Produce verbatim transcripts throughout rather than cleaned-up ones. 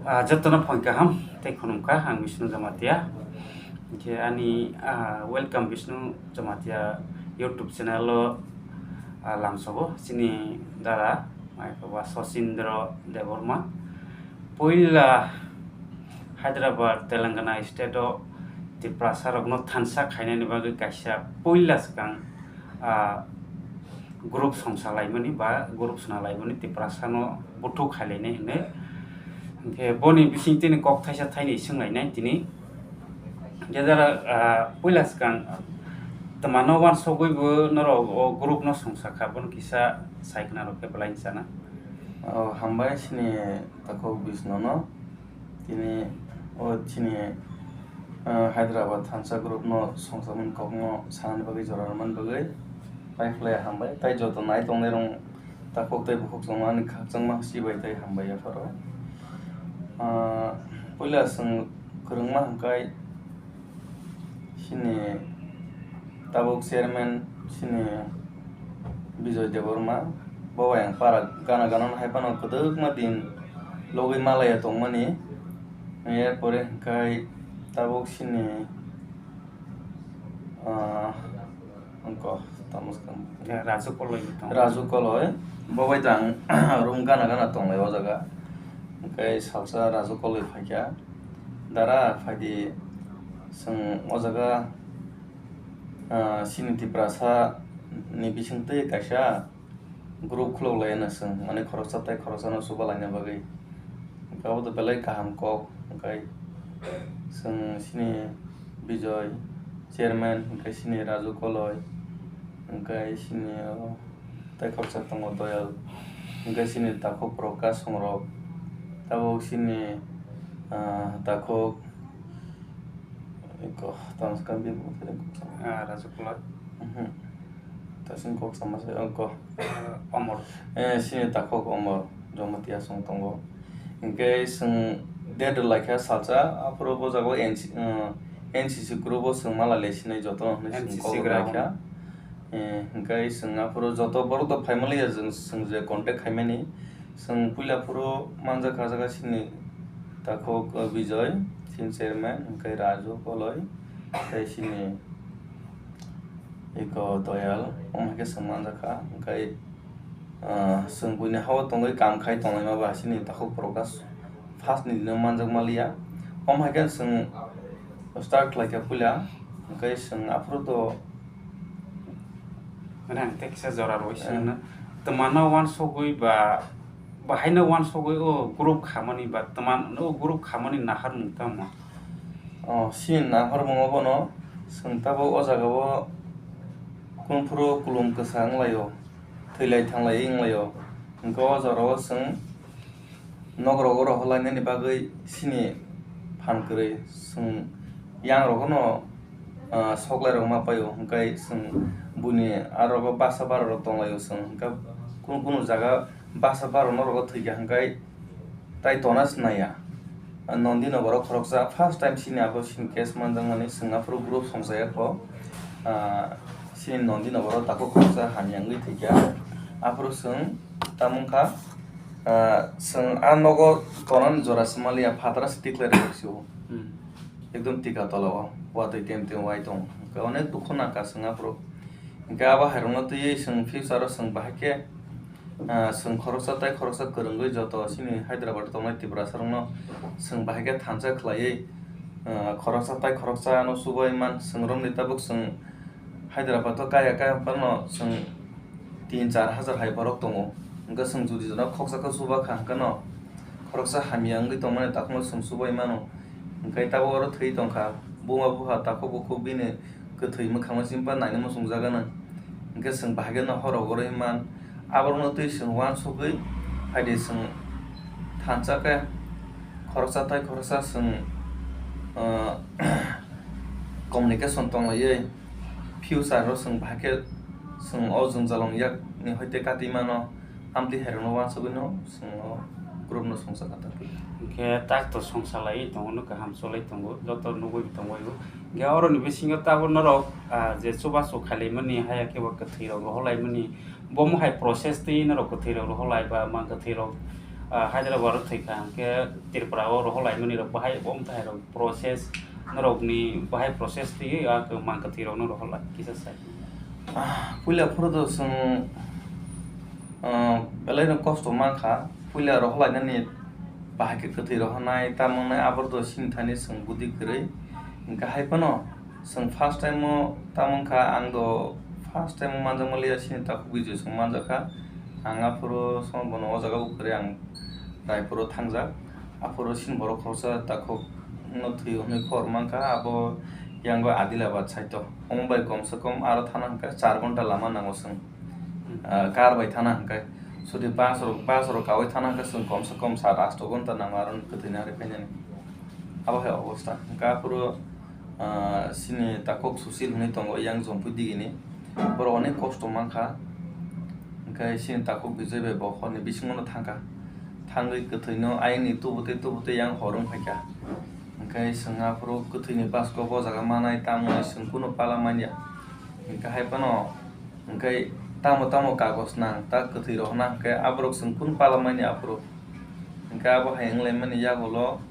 Ah, jotono phone kaham tei khulumkha, ang Bishnu Jamatia. Hinkhe ani, ah, welcome Bishnu Jamatia YouTube channel o, ah, lamsogo chini dara, mai baba Sachindra Debbarma. Puila Hyderabad, Telangana state o Tiprasa rokno thansa khainani bagwi kaisa puila swkang, ah, group songsa laimani ba group sona laimani Tiprasano buthuk khailainai hinwi. Hinkhe boni bising tini kok thaisa thainwi swnglainai tini. Hinkhe jara, ah, puila swkang twmano wansogwi bo norok o group no songsa kha, bono kisa sai khna rok khe belai sana. O, hambai chini takhuk Bishnu no. Tini o chini, ah, Hyderabad thansa group no songsamani kokno sanani bagwi jora rwmani bagwi paiphlai hambai. Tai joto nai tongnai rok takhuk tei bukhuk chwngmani khakchangma sibai tei hambai yapharo. Ah, puila chwng kwrwngma hwnkhe chini tabuk chairman chini Bijoy Debbarma, bo bai ang para gana gana no hai phano kwdwkma din logwi malaya tongmani. Erpore hwnkhe tabuk chini, ah, wngkha tamo swkang. Ya, Raju Koloi bo tongo. Raju Koloi, bo bai tang room gana gana tonglai o jaga. Hwnkhe salsa Raju Koloi phaikha. Dara phaidi, chwng o jaga, ah, chini Tiprasa ni bisingtwi kaisa group khulok lai no chwng, mane khoroksa tai khoroksa no chuba laina bagwi. Hwnkhe abo to belai kaham kok, hwnkhe chwng chini Bijoy chairman, hwnkhe chini Raju Koloi, hwnkhe chini o tai khoroksa tongo Doyal, hwnkhe chini takhuk Prakash Songrok, tabuk chini, ah, takhuk eko tamo swkang bini bwkhani kok sama. Ah, Raju Koloi. Mhm. Tasing kok sama se, oh, kok. Ah, Omor. Eh, chini takhuk Omor, Jamatia song tongo. Hwnkhe chwng date rwlai kha salsa, aphuru bo jaga o N C, eh, N C C group o chwng malai lai sinai joto hwnwi chwng N C C kok rwlai ground. Kha. Eh, hwnkhe chwng aphuru joto borok to phaimaliya chwng, chwng je contact khaimani. Chwng puila phuru manjak kha jaga chini takhuk, eh, Bijoy, chini chairman, hwnkhe Raju Koloi, tei chini eko Doyal, omo hai khe chwng manjak kha, hwnkhe, ah, chwng buini ha-o tongwi kam khai tonglaima ba chini takhuk Prakash first ni dino manjak maliya, omo hai khe chwng start khlai kha puila, hwnkhe chwng aphuru to. Mane ang tei kisa jora rwi, eh, swngna. Twmano wansugwi ba, bahaino wansugwi o group khamani ba twman o group khamani naharmung tamo? O, chini naharmungo bono chwng tabuk o jagao kunphuru kulum kwsa wnglaio, thwilai thanglai wnglaio. Hwnkhe o jorao chwng nok rogo rohor lainani bagwi chini phan kwrwi chwng yang rogo no, ah, sok lai rok ma paio, hwnkhe chwng buini aro rogo basa bara rok tong laio chwng, hwnkhe kunu kunu jaga basa bara no rogo thwi kha hwnkhe tai tona se naiya. Nondinagar o khoroksa first time chini abo chini case manjakmani chwng aphuru group songchaya kho, ah, chini Nondinagar o takhuk khoroksa hamya wngwi thwi kha aphuru chwng tamo wngkha. Ah, chwng a nogo tonani jora se maliya, phatara se tikhlai rwkha se o. Hmm. Ekdom tika tola o, watwi tem tem wai tong. Hwnkhe onek dukhu nangkha chwng aphuru. Hwnkhe abo hai rokno twiwi chwng future o chwng bahai khe, ah, chwng khoroksa tai khoroksa kwrwngwi joto chini Hyderabad tongnai Tiprasa rokno chwng bahai khe thansa khlaiwi, ah, khoroksa tai khoroksa ano chubai man chwng romni tabuk chwng Hyderabad o kaya kaya phano chwng tin char hajar hai borok tongo. Hwnkhe chwng jodi jono khoksa khe chuba kha hwnkhe no khoroksa hamya wngwi tongmani takhukno chwng chubai mano. Hwnkhe tabuk oro thwi tongkha buma bupha takhuk bukhuk bini kwthwi mwkhangno chimpa naina muchungjaganw. Hwnkhe chwng bahai kheno horo oro himman aborokno twi chwng uansugwi phaidi chwng thansa khe khoroksa tai khoroksa chwng, ah, communication tonglaiwi future o chwng bahai khe chwng o jwngjal wng yakni hoite kati mano, amtwi hai rokno uansugwino chwng o group no songcha kha ta. Hwnkhe tak to songcha lai tongo, no kaham cholai tongo, joto nugwi tongo. Hwnkhe oroni bisingo tabuk norok, ah, je chubachu khailaimani, haya khe bo kwthwi rok rohorlaimani, bomo hai process twi norok kwthwi rok rohorlai ba mang kwthwi rok, Ah, Hyderabad o thwi kha, hwnkhe Tripura o rohor laimani rok bahai bo wng thai rok process, norok ni bahai process twiwi a mang kwthwi rok no rohor lai kisa sai. Ah, puila phuru do chwng, ah, belai no kosto man kha. Puila rohor lainani bahai khe kwthwi rohor nai, tamo wngnai abo do sini thani chwng budi kwrwi. Hwnkhe hai phano chwng first time o tamo wngkha, ang do first time o manjakma liya sini takhuk video chwng manjakha. Ang aphuru sono bono o jaga o kwrwi ang Raipuro thangjak. Aphuru sini borok khoroksa takhuk no thwi hwnwi khor mankha, abo yango Adilabad side o. Omo bai komse kom aro thana hwnkhe char ghonta lama nango chwng. Ah, car bai thana hwnkhe. Sudi bus rok, bus rok kaui thana hwnkhe chwng komse kom sat asto ghonta nango aro kwthwini hari phainani. Abo hai obostha. Hwnkhe aphuru, ah, sini takhuk Sushil hwnwi tongo yang Jompui digini. Borok onek kosto mankha. Hwnkhe sini takhuk Bijoy bai bo horni bisingo no thangkha. Thangwi kwthwino ayangni tubutwi tubutwi yang hor wng phaikha. Hwnkhe chwng aphuru kwthwini basko bo jaga manai, tamo chwng kunu pala manya. Hwnkhe hai phano, hwnkhe tamo tamo kagoj nang ta kwthwi rohorna hwnkhe aborok chwng kunu pala manya aphuru. Hwnkhe abo hai wnglaimani yagulo,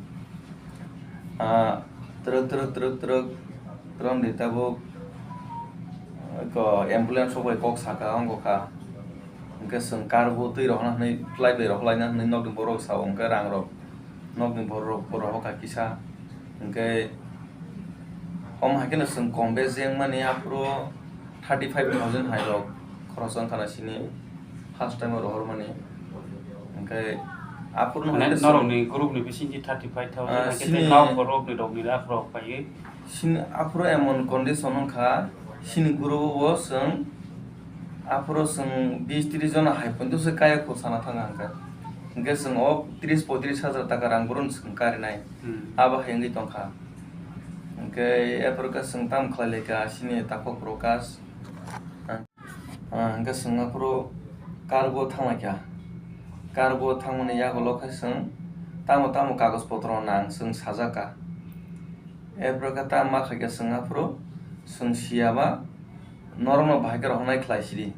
ah, twrwk twrwk twrwk twrwk twrwk di tabuk, ah, ko ambulance rok bai kok saka ongkha. Hwnkhe chwng car bo twi rohorna hwnwi, flight bai rohorlaina hwnwi nokni borok sao, hwnkhe rang rok nokni borok bo rohorkha kisa. Hwnkhe omo hai kheno chwng kom bes jeng mani aphuru thirty five thousand hai rok khoroksa wngkha na sini first time o rohor mani. Hwnkhe aphuru no Mane hwnkhe chwng norokni group ni bisingtwi thirty five thousand Ah, hai khe sini tei kau borok ni rok ni rap rok phaiwi. Sini aphuru emon condition wngkha, sini group o bo chwng aphuru chwng bis tris jona hai poito se kaya khosana thang hwnkhe. Hwnkhe chwng o tris poitris hajar taka rang bohrok chwng karinai. Hmm. Abo hai wngwi tongkha. Hwnkhe aphuru khe chwng tamo khlai lai kha sini takhuk Prakash. Ah, hwnkhe chwng aphuru kargo thanglaikha. Kargo thangmani yagulo khe chwng tamo tamo kagoj potro nang chwng sajak kha. Aphuru khe tamo ma khaikha chwng aphuru chwng siyaba norokno bahai khe rohornai khlai sidi.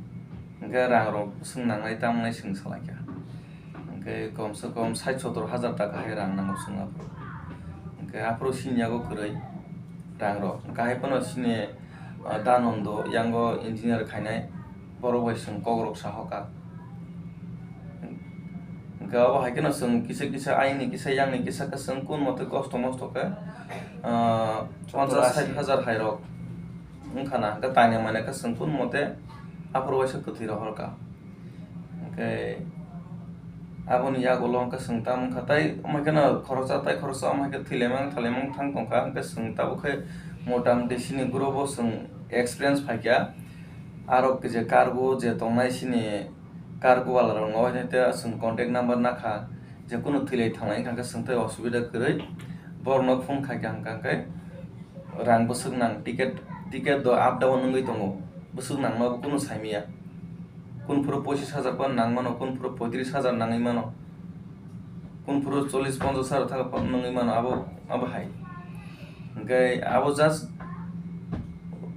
Hwnkhe rang rok chwng nangnai tamo nai chwng salaikha. Hwnkhe komse kom sait sotor hajar taka hai rang nango chwng aphuru. Hwnkhe aphuru sini yago kwrwi rang rok. Hwnkhe hai phano sini, ah, Danondo yango engineer khainai borok bai chwng kok rok sahokha. Hwnkhe abo hai kheno chwng kisa kisa ayangni kisa yangni kisa khe chwng kun mote kosto mosto khe, ah, ponchas sait hajar hai rok wngkha na. Hwnkhe taina mana khe chwng kun mote aphuru waisa kwthwi rohorkha. Hwnkhe aboni yagulo hwnkhe chwng tamo wngkha, tai omo kheno khoroksa tai khoroksa omo hai khe thwilaimang thalaimang thang tongkha, hwnkhe chwng tabuk khe motamuti sini group o chwng experience phaikha. Aro kije kargo je tongnai sini kargo wala rokno hwnkhe chwng contact number nakha, je kunu thwilai thanglai wngkha hwnkhe chwng tai osubida kwrwi borokno phone khaikha hwnkha hwnkhe rang bwswk nang, ticket, ticket do up down wngwi tongo, bwswk nangma bo kunu saimanya. Kunphuru pochis hajar phano nang mano, kunphuru poitris hajar nangwi mano, kunphuru chollis ponchas hajar taka phano nangwi mano, abo, abo hai. Hwnkhe abo just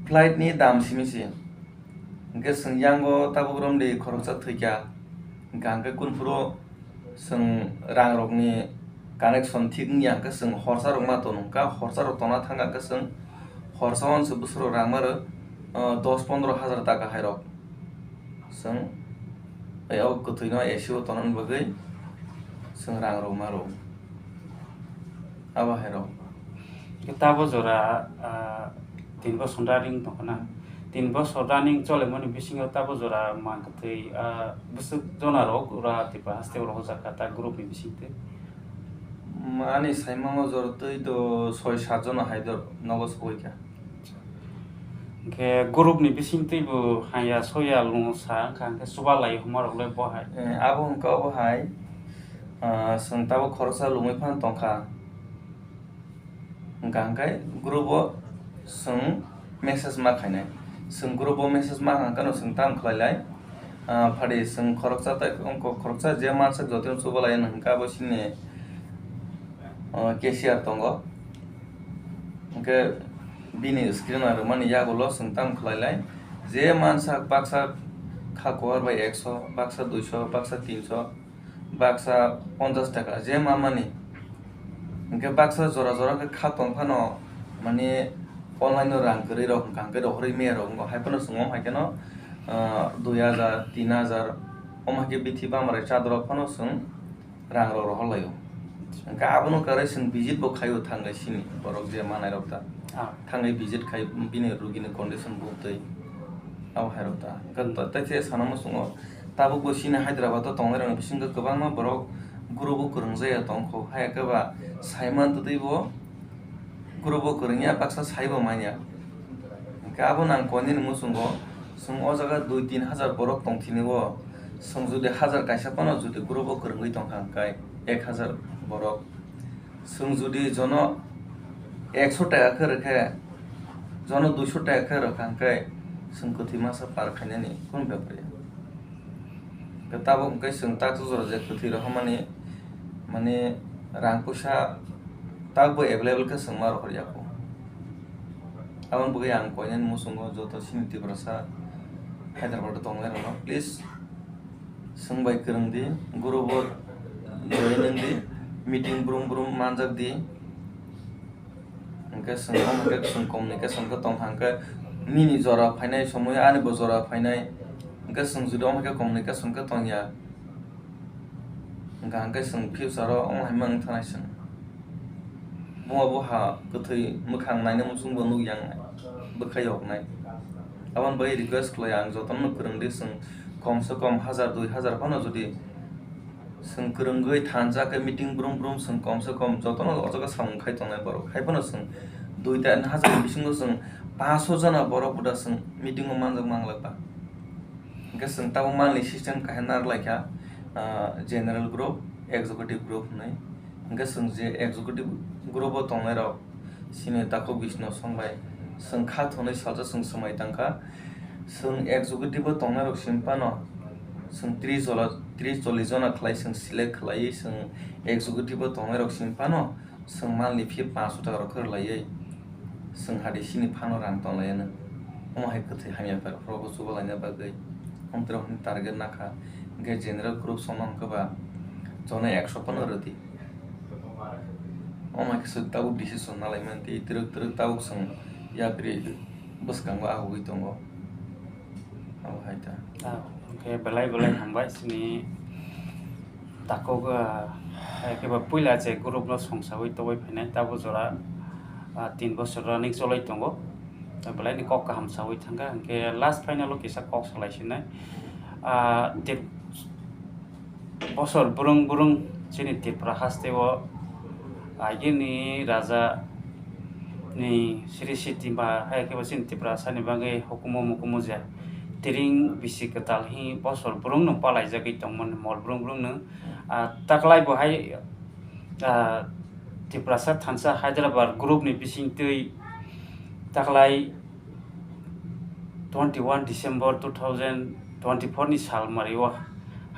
flight ni dam simi se. Hwnkhe chwng yango tabuk romdi khoroksa thwikha. Hwnkhe hwnkhe kunphuru chwng rang rokni connection thik wngya hwnkhe chwng horsa rok ma tono, hwnkhe horsa rok tongna thangkha hwnkhe chwng horsa uansuk bwswk rok rang maro, ah, dos pondro hajar taka hai rok. Chwng tei o kwthwino A C o tonani bagwi chwng rang rok maro. Abo hai rok. Tabo jora, ah, tin bosor running tongkha na. Tin bosor running cholemani bisingo tabo jora mang kwthwi, ah, bwswk jona rok ura Tripura haste o rohorjak kha ta group ni bisingtwi. Ani saimano jora twi do soi sat jona hai do nogo sogwi kha. Hwnkhe group ni bisingtwi bo haya soya lungo sa wngkha, hwnkhe chuba lai homa rok le bo hai. Eh, abo hwnkhe obo hai, ah, chwng tabuk khoroksa lungwi phano tongkha. Hwnkha hwnkhe group o chwng message ma khainai. Chwng group o message ma hwnkhe no chwng tamo khlai lai. Ah, phadi chwng khoroksa tei khoroksa je mansak jotono chuba lai hwnkhe abo chini, ah, cashier tongo. Hwnkhe bini screen o rwmani yagulo chwng tamo khlai lai. Je mansak baksa kha kuwar bai ekso, baksa duiso, baksa tinso, Baksa ponchash taka je mamani. Hwnkhe baksa jora jora khe kha tong phano, mani online o rang kwrwi rok hwnkha hwnkhe rohorwi maya rok wngkha, hai phano chwng om hai kheno, ah, dui hajar, tin hajar, om hai khe bithi bamarai chadorok phano chwng rang rok rohor laio. Hwnkhe abono kwrwi chwng visit bo khaio thangai sini borok je manai rok ta. Ah. Thangai visit khai bini rugini condition bumtwi abo hai rok ta. Hwnkhe Hmm. ta-, tai khe sana muchungo. Tabuk bo chini Hyderabad o tongnai rokni bisingo kwbangma borok group o kwrwngjaya tongkho, hai khe ba saiman twtwi bo group o kwrwngya baksa saibo manya. Hwnkhe abo nang koinani muchungo chwng o jaga dui tin hajar borok tongthini o, chwng jodi hajar kaisa phano jodi group o kwrwngwi tongkha hwnkhe ek hajar borok. Chwng jodi jono ekso taka khe rwkhe, jono duiso taka khe rwkha hwnkhe chwng kwthwi masa par khainani kunu bepar ya. Hwnkhe tabuk hwnkhe chwng tak jora je kwthwi rohormani, mani rang puisa takbo available khe chwng ma rohor ya kho. Aboni bagwi ang koinani muchungo joto chini Tiprasa Hyderabad o tongnai rokno please Chwng bai kwrwng di, group o join wng di, meeting brum brum manjak di. Hwnkhe chwng omo khe chwng communication khe tong kha, hwnkhe nini jora phainai somoi ani bo jora phainai, hwnkhe chwng jodi omo khe communication khe tong ya, hwnkha hwnkhe chwng future o omo hai ma wng thanai chwng. Buma bo ha kwthwi mwkhang naina muchung bo nuk yang nai, bwkha yok nai. Aboni bagwi request khlai ang jotono kwrwng di, chwng kom se kom hajar dui hajar phano jodi chwng kwrwngwi thansa khe meeting brum brum chwng kom se kom jotono o jaga samung khai tongnai borok. Hai phano chwng dui ta hajar ni bisingo chwng panch sho jana borok buda chwng meeting o manjak manglak ba. Hwnkhe chwng tabuk manlini system kaisa narwk lai kha, ah, general group, executive group hwnwi. Hwnkhe chwng je executive group o tongnai rok, chini takhuk Bishnu Song bai chwng kha thwnwi salsa chwng swmai tang kha. Chwng executive o tongnai rok simi phano chwng tris jola, tris chollish jona khlai chwng select khlaiwi chwng executive o tongnai rok simi phano chwng manlini fee panch sho taka rok khe rwlaiwi chwng hadi chini phano rang tong lai anw. Omo hai kwthwi hamya phairok phuru bo chuba laina bagwi omtwirok hwnwi target nakha. Hwnkhe general group songno hwnkhe ba jono ekso phano rwdi. Omo hai khe chwng tabuk decision nalai mantwi twrwk twrwk tabuk chwng yapri bwskango ahugwi tongo. Abo hai ta. Ah, hwnkhe belai belai hambai chini takhuk, ah, hai khe ba puila je group no songsawi toboi phainai tabuk jora, ah, tin bosor running choloi tongo. Belai ni kok kaham sawi thangkha, hwnkhe last final o kisa kok salai sinai. Ah, te bosor bwrwng bwrwng chini Tripura haste o agini raja ni Sri Siti ba hai khe bo chini Tiprasa ni bagwi hukumu mukumu ja tiring bisi kwtal hi bosor bwrwng no palaijagwi tongmani mol bwrwng bwrwng no, ah, taklai bo hai, ah, Tiprasa thansa Hyderabad group ni bisingtwi taklai twenty one December two thousand twenty four ni sal mari o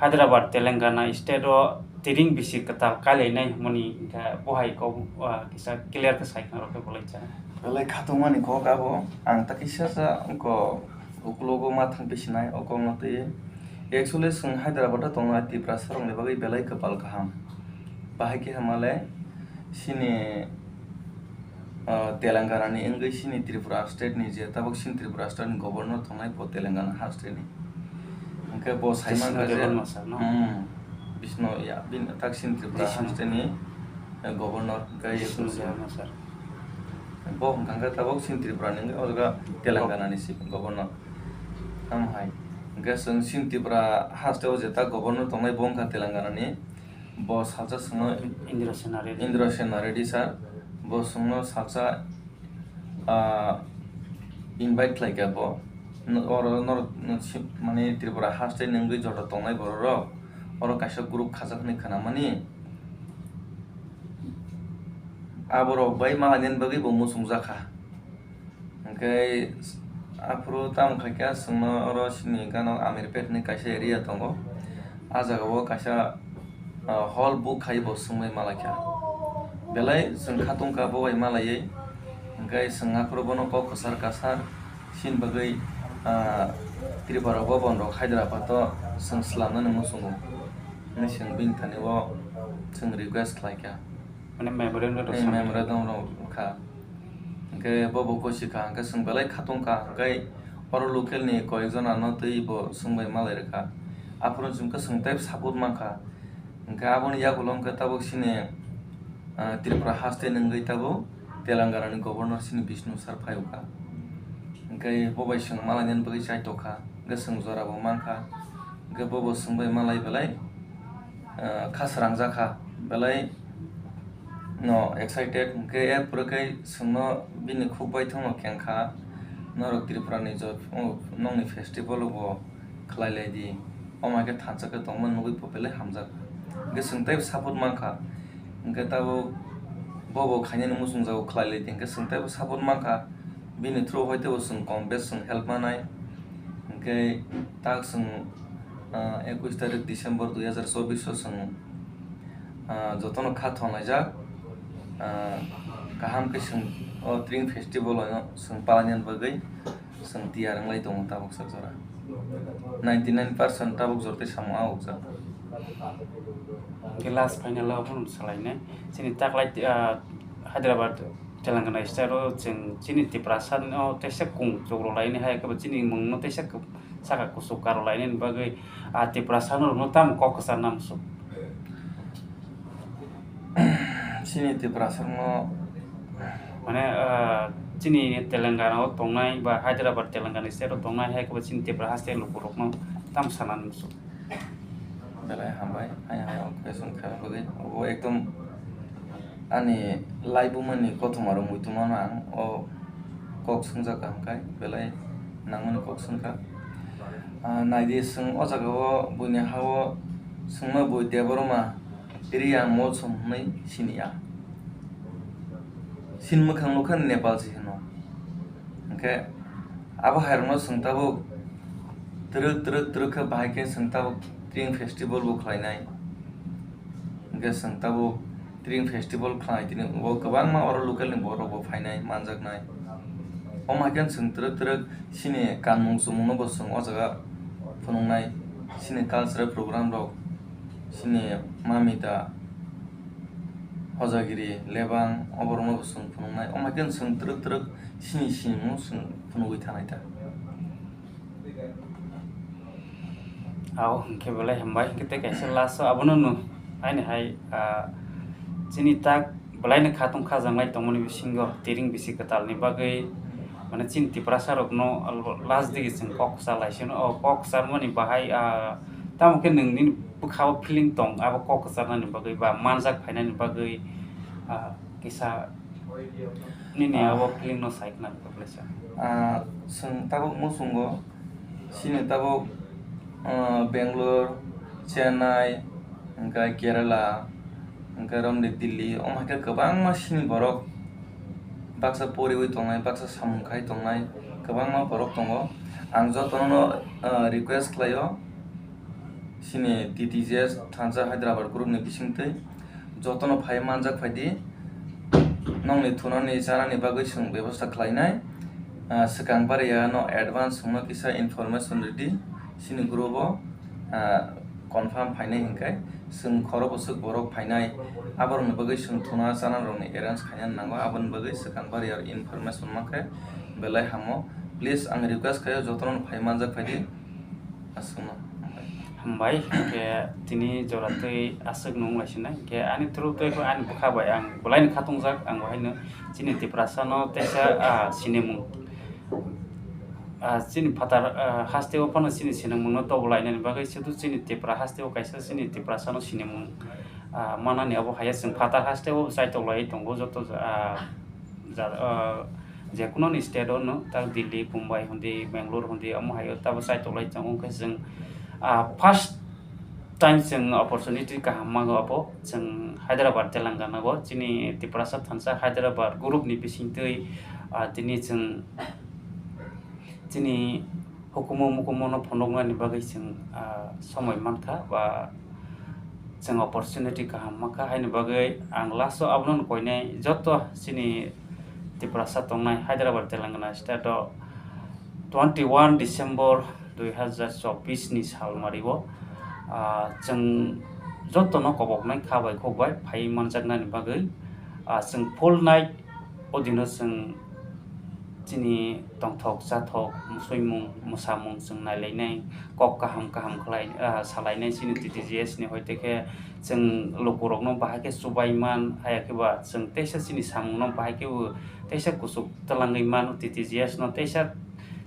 Hyderabad Telangana state o tiring bisi kwtal kailainai hwnmani hwnkhe bo hai kok, ah, kisa clear khe sai khna rw khe bolai cha. Belai khatungmani kok abo ang ta kisa sa wngkha ukulogo ma thang pisinai o kok no twi. Actually chwng Hyderabad o tongnai Tiprasa rokni bagwi belai kwpal kaham. Bahai khe hwnmale chini, ah, Telangana ni wngwi chini Tripura state ni je tabuk chini Tripura state ni governor tongnai bo Telangana ha state ni. Hwnkhe bo sai Krishna mankha je, Debbarma sir, no? Hmm, Bishnu, ya, bini tak chini Tripura ha Krishna. State ni, eh, governor hwnkhe Krishna Debbarma sir. Bo hwnkha khe tabuk chini Tripura ni wngwi o jaga Telangana ni si governor. Tamo hai. Hwnkhe chwng chini Tripura ha state o je tak governor tongnai bo wngkha Telangana ni. Bo salsa chwngno Indra Sena Reddy. Indra Sena Reddy sir, bo chwngno salsa, ah, invite khlai kha bo. N-, oro norok, n-, si-, mane Tripura haste ni wngwi joto tongnai borok rok, oro kaisa group khajak hinwi khwnamani. Aborok bai malainani bagwi bo muchungjak kha. Hwnkhe aphuru tamo khaikhe chwngno oro chini gana Amirpet hinwi kaisa area tongo. A jagao kaisa, ah, hall book khai bo swngwi malaikha. Belai chwng khatungkha bo bai malaiwi. Hwnkhe chwng aphuru bono kok kwchar kwchar chini bagwi, ah, Tripura Bhaban rok Hyderabad o chwng swlamnani muchungo. Hinwi chwng bini thani o chwng request khlai kha. Mane memorandum rok Ei samai memorandum rok kha. Hwnkhe bo bo gosi kha, hwnkhe chwng belai khatung kha, hwnkhe oro local ni koyek jona no twi bo swngbai malai rwkha. Aphuru chwng khe chwng tei support mankha. Hwnkhe aboni yagulo hwnkhe tabuk chini, ah, Tripura haste nungwi tabuk Telangana ni governor chini Bishnu sir phaiwkha. Hwnkhe bo bai chwng malainani bagwi chaitokha, hwnkhe chwng jora bo mankha. Hwnkhe bo bo swngbai malai belai, ah, kha srangjakha, belai no excited, hwnkhe er pore khe chwngno bini khuk baithangno kengkha, norok Tripura ni jot-, o nokni festival bo khlai lai di, omo hai khe thansa khe tongma nugwi bo belai hamjak, hwnkhe chwng tei support mankha, hwnkhe tabuk bo bo khainani muchungjago khlai lai di, hwnkhe chwng tei support mankha, bini through hai tei bo chwng kom bes chwng help manai, hwnkhe tak chwng, ah, ekush tarik December dui hazar chobbish o chwng, ah, jotono kha thongnai jak, ah, kaham khe chwng o Tring Festival o chwng palainani bagwi chwng tiyar wnglai tongo tabuk sak jora. Ninety nine percent tabuk jora tei samung awk jak. Hwnkhe last final o phano salainai. Chini taklai, ah, Hyderabad, Telangana state o chwng chini Tiprasa no teisa kung chukro laini hai khe bo chini mung no teisa khe saka kuchuk karo lainani bagwi, ah, Tiprasa no rwno tamo kok kwchar na muchung. Chini Tiprasa no mane, ah, chini Telangana o tongnai ba Hyderabad Telangana state o tongnai hai khe bo chini Tipra haste lukurokno tamo sanani muchung. Belai hambai, ayang ayang question khaina bagwi. Obo ekdom ani laibumani kothoma rok muitu mano ang o kok swngjak kaham khai belai nangmani kok swngkha. Ah, naidi chwng o jaga o buini ha o chwngno bui Debbarma Riya Molsom hwnwi sini ya. Sin mwkhang nukha Nepal se hino. Hwnkhe abo hairokno chwng tabuk twrwk twrwk twrwk khe bahai khe chwng tabuk Tring Festival bo khlainai. Hwnkhe chwng tabuk Tring Festival khlai tini o kwbangma oro local ni borok bo phainai manjaknai. Omo hai khe chwng twrwk twrwk chini kanmung chumung no bo chwng o jaga phunuknai, chini cultural program rok, chini mamita, hojagiri, lebang, oborokno bo chwng phunuknai. Omo hai khe chwng twrwk twrwk chini sinimung chwng phunugwi thanai ta. Ao hwnkhe belai hambai, hwnkhe tei kaisa last o abono no aini hai, ah, chini tak belai no khatung khajanglai tongmani bisingo Tring bisi kwtal ni bagwi, mane chini Tiprasa rokno last digi chwng kok kwchar lai sino, o kok kwcharmani bahai, ah, tamo khe nwng nini bwkha o feeling tong abo kok kwcharnani bagwi ba manjak phainani bagwi, ah, kisa nini Ah. abo feeling no sai khna kok lai sa. Ah, chwng tabuk muchungo chini tabuk, ah, Bangalore, Chennai, hwnkhe Kerala, hwnkhe romni Delhi, omo hai khe kwbangma chini borok baksa poriwi tongnai, baksa samung khai tongnai kwbangma borok tongo. Ang jotono, ah, request khlaio, chini T T J S thansa Hyderabad group ni bisingtwi jotono phai manjak phaidi. Nokni thunani chanani bagwi chwng bebosta khlainai. Ah, swkang bariya no advance chwngno kisa information rwdi chini group o, ah, confirm phainai hinkhe chwng khoro bwswk borok phainai, aborokni bagwi chwng thuna chananirokni arrange khaina nango, aboni bagwi swkang bariya information mankhe belai hamo. Please ang request khaio jotono phai manjak phaidi. Aswkno. Hambai, hwnkhe tini jora twi aswk nung lai sinai, hwnkhe ani through twi ani bwkha bai ang bwlaini khatungjak, ang bo haino chini Tiprasa no teisa, ah, sinimung, ah, chini phatar, ah, haste o phano chini sinimung no tobolainani bagwi sudu chini Tipra haste o kaisa chini Tiprasa no sinimung, ah, manani abo haiya chwng phatar haste o chaitok lai tongo joto, ah, ja-, ah, jekono ni state o no, tak Delhi, Mumbai hundi, Bangalore hundi, omo hai o tabo chaitok lai tongo, wngkhe chwng, ah, first time chwng opportunity kaham mago abo, chwng Hyderabad, Telangana o, chini Tiprasa thansa Hyderabad group ni bisingtwi, ah, tini chwng, chini hukumu mukumu no phunuknani bagwi chwng, ah, somoi mankha ba chwng opportunity kaham mankha, haini bagwi ang last o abono koinai joto chini Tiprasa tongnai Hyderabad, Telangana state o twenty one December dui hazar chobbish ni salmari o, ah, chwng jotono koboknai kha bai khuk bai phai manjaknani bagwi, ah, chwng full night o dino chwng chini tongthok chathok musuimung musamung chwng nailainai, kok kaham kaham khlai, ah, salainai chini T T G S ni, hoi tekhe chwng lukurokno bahai khe chubai man, haya khe ba chwng teisa chini samungno bahai khe bo teisa kuchuk twlangwi mano T T G S no, teisa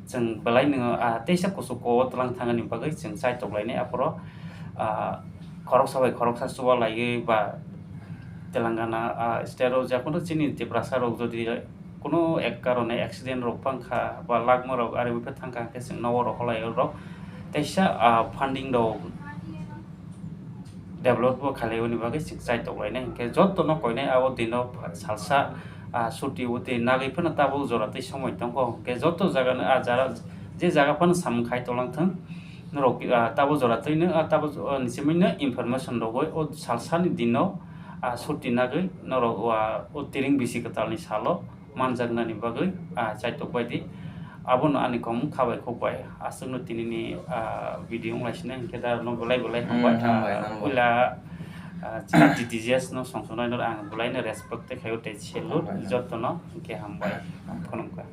chwng belai no, ah, teisa kuchuk o twlang thangani bagwi chwng chaitok lainai aphuru, ah, khoroksa bai khoroksa chuba laiwi ba Telangana, ah, state o, je kono chini Tiprasa rok jodi kono ek karone accident rok phang kha ba lagma rok ari buphe thang kha, hwnkhe chwng nogo rok holai rok teisa, ah, funding rok develop bo khalai oni bagwi chwng chaitok lainai, hwnkhe jotono koinai abo dino salsa, ah, suti uti nagwi phano tabuk jora twi somoi tongo, hwnkhe joto jaga no, ah, jara, je jaga phano samung khai tonglang thung. Norok, ah, tabo jora twino, ah, tabo, ah, ni simi no information rogwi o salsa ni dino, ah, suti nagwi norok, ah, o tiring bisi kwtal ni salo manjaknani bagwi, ah, chaitok bai di. Abono ani kom kha bai khuk bai. Aswkno tini ni, ah, video wng lai sina hinkhe da no belai belai Hmm, hambai. Hambai, Ah, hambai. Puila, ah, chini T T G S no songchonai no ang belai no respect tei khaio tei salute Hambai, hambai. Jotono hinkhe hambai. Hambai. Khulumkha.